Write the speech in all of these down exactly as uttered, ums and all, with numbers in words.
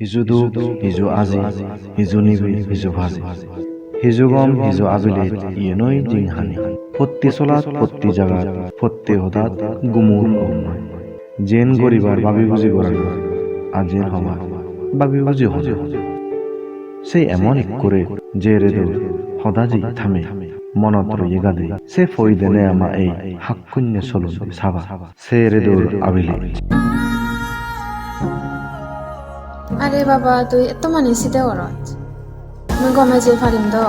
Hiju duk, hiju aji, hiju nibi, hiju paji. Hiju gom, hiju abilet, iyenoi jinghani. Potti solat, potti jagat, potti hodat gumur gom noi. Jen goribar babi buji gorana, ar jen hobar babi buji hona. Se emon ekkore, je redo hoda ji thame, monot roye gade. Se poidene ama ei hakkunye solon saba. Se redo abile. Are baba, tui etto mani side gorot. Mui gome jei parim do.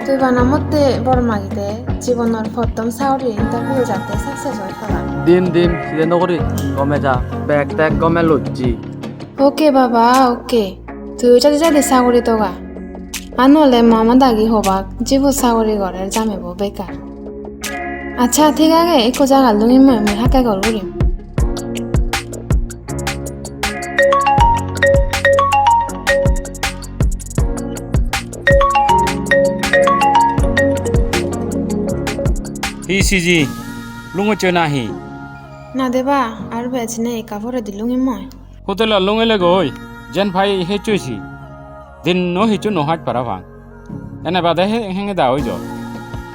Tui bana motte bor magide, jibonor pottom sagori interview jatte success oi pala. Dim, dim, side no gori, gome ja. Bag tag gome lojji. Okay baba, okay. Tui jadi jadi sagori toga. Ar nole mama dagi hobak, jibo sagori gorer jameibo bekar. Accha, thik age, ekko jaga lungim mui, mui hakke call gurim. Hi siji, lungoccho nahi? Na de ba, ar bej nei, ekka poredi lungim mui. Hotelot lungile goi, jen pai heccho si. Dinno hicchu no haj parapang. Ene bade he-, hengeda oi jo.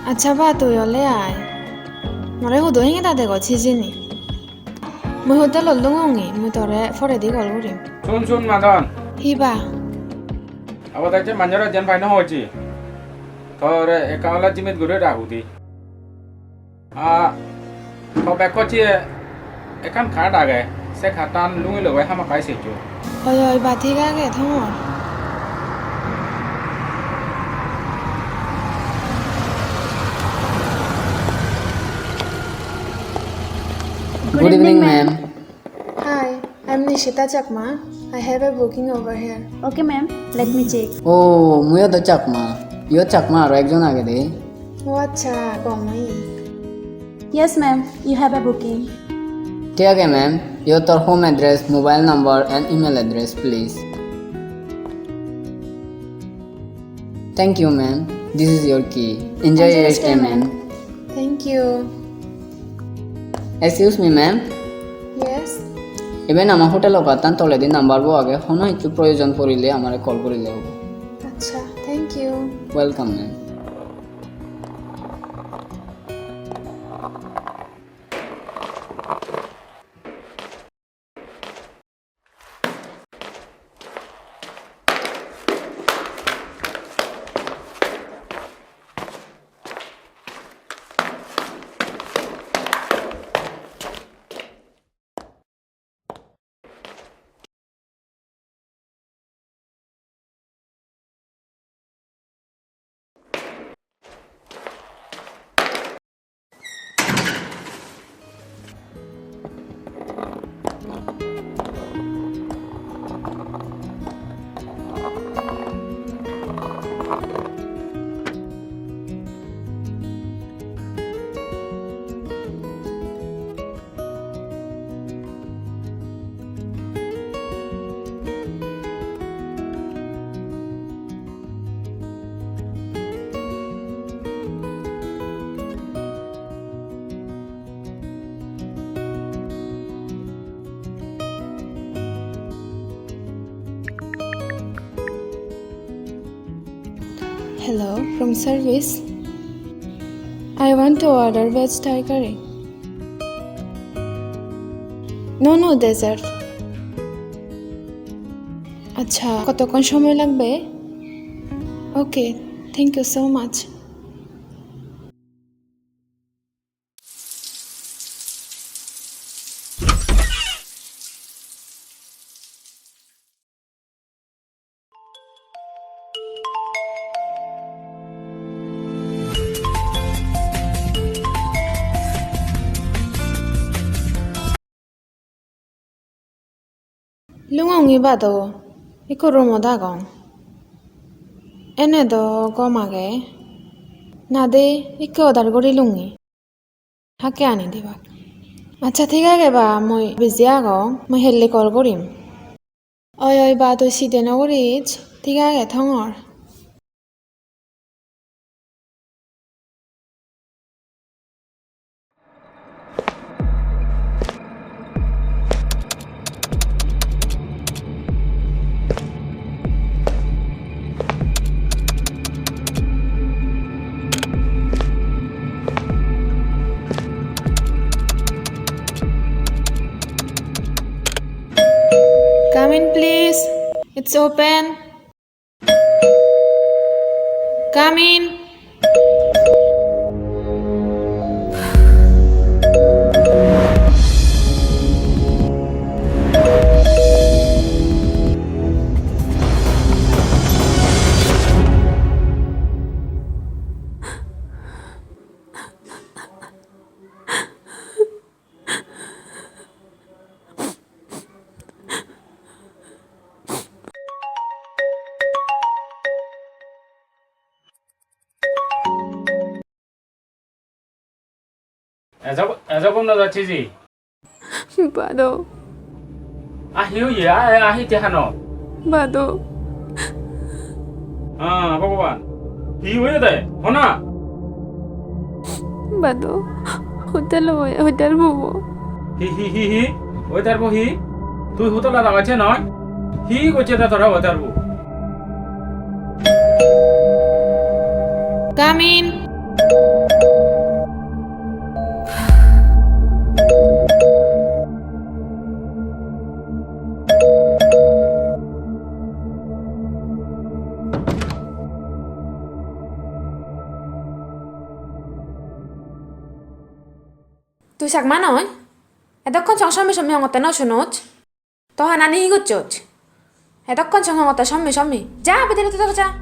Accha ba, tui ole ai. More hudu hengeda degoj hijeni. Mui hotelot lungongi, mui tore poredi call gurim. Sun, sun, Madan. Hi ba? Abot ecche manjore jen pai no hoji. Tore ekka ole jimit guri ragudi. Ah, to bag-ot je ekkan card age, se card-tan lungi logoi hamakkai sejjo. Oi, oi, ba thik age, thongor. Good evening, ma'am. Hi, I'm Nishita Chakma. I have a booking over here. Okay, ma'am. Let me check. Oh, muiyo do Chakma. Iyot Chakma aro ekjon agede. O accha, gom oye. Yes, ma'am. You have a booking. Thik age, ma'am. Your home address, mobile number and email address, please. Thank you, ma'am. This is your key. Enjoy your stay, ma'am. Thank you. Excuse me, ma'am. Yes. Iben ama hotel-o card-tan toledi number-bo age. Hono hissu proyojon porile amare call gorile hobo. Accha, thank you. Welcome, ma'am. Hello, room service. I want to order veg Thai curry. No, no, dessert. আচ্ছা, কতক্ষণ সময় লাগবে? Okay, thank you so much. Lungongi bado, ikko roomot agong. Ene do gom age. Nade, ikko order guri lungi. Hakke ani dibak. Accha, thik age ba, mui busy agong. Mui helle call gurim. Oi, oi ba, tui side no guris. Thik age, thongor. It's open. Come in. Ejo, ejo gom no jacchi ji? Bado. Ahi oye, a, a, ahi te hano. Bado. Ah, Bhogoban. Hi oye de? Hona? Bado. Hotel oye, hotel bobo. Hi, hi, hi, hi? Waiter bo hi? Tui hotel-ot agacche noi? Hi gocche de tore waiter bo? Come in. Tui Chakma noi? Edokkon song sommi sommi hongotte no sunoj? To hanani hi gocchoj? Edokkon song hongotte sommi sommi. Ja, bidire to ja.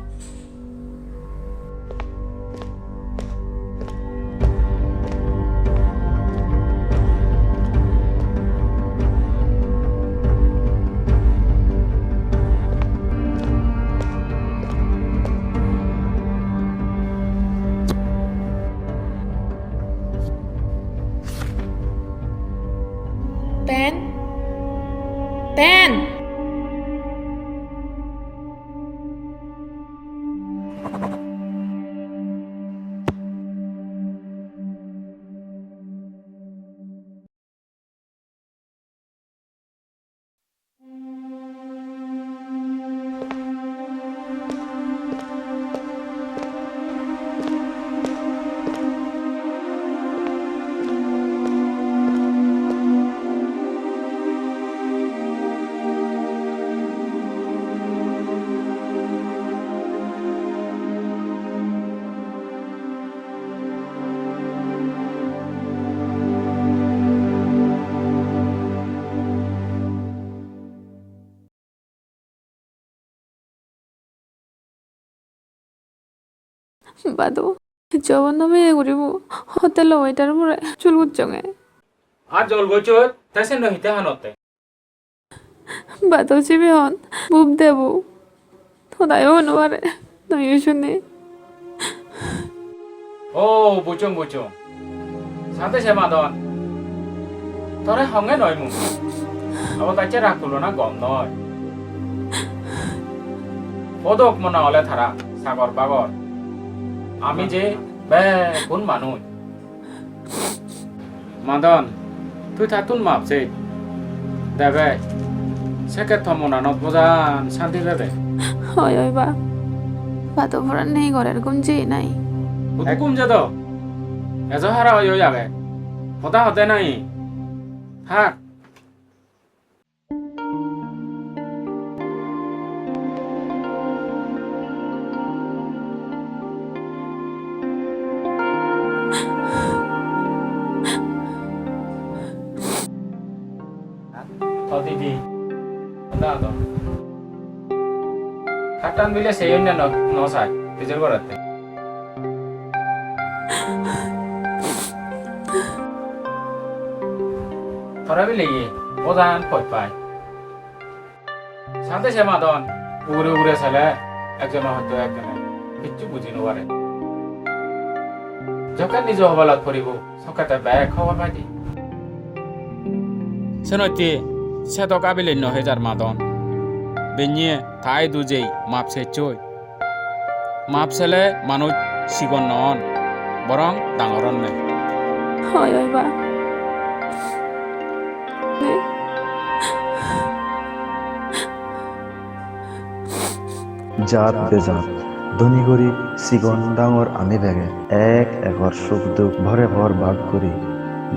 Pen? Pen? Bado, jobon no peye guri bo hotel waiter bore jol gocchonge. Ar jol gocchot, te sen no hitte hanotte? Bado sibe hon, bub debo. Hodayo hoi no pare, noyo sune. O, bujong, bujong. Sade se Madan. Tore honge noi mui. Abo tacche rak tulona gom noi. Podok mona ole tara sagor bagor. Ami je bekkun manuj. Madan, tui tattun map sej. Debe, sekke to monanot bojan santi pebe. Oi, oi, ba. Bado poran nei gorer gum jeye nai. Hudu gum jedo? Ejo hara oi oi age. Hoda hode nai. Thak. O didi, honda do. Hattan bile sei onne no, no sai, pijor goratte. Tore bile ye, bojan poj pai. Sade se Madan, ugure ugure sele ekjone hoito ekjone hissu buji no pare. Jokke nijo hobalot poribo, sokke te bek hobor pai de. Senotte sedok abilei no hejar Madan. Bennye ta idu jei map sejjoi. Map sele manuj sigon no on, borong dangor onne. Oi, oi, ba. Jat bejat, dhoni gorib, sigon dangor ami bege ek egor suk duk bhore bhor bhag guri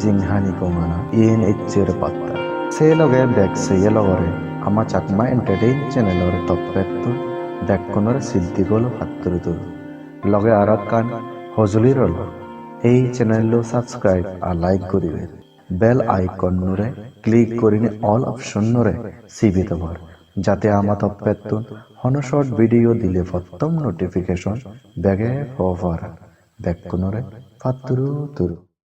jinghani gomana iyen eccher patta. Se loge bek seye logore Ama Chakma Entertain channel-or toppettun bekkunore siddigolo patturu turu. Loge aro ekkan hojoli rolo, ei channel-lo subscribe ar like guriber. Bell icon-nore click gurinei all option-nore sibi dobor, jate ama toppettun hono short video dile pottom notification bege po para. Bekkunore patturu turu.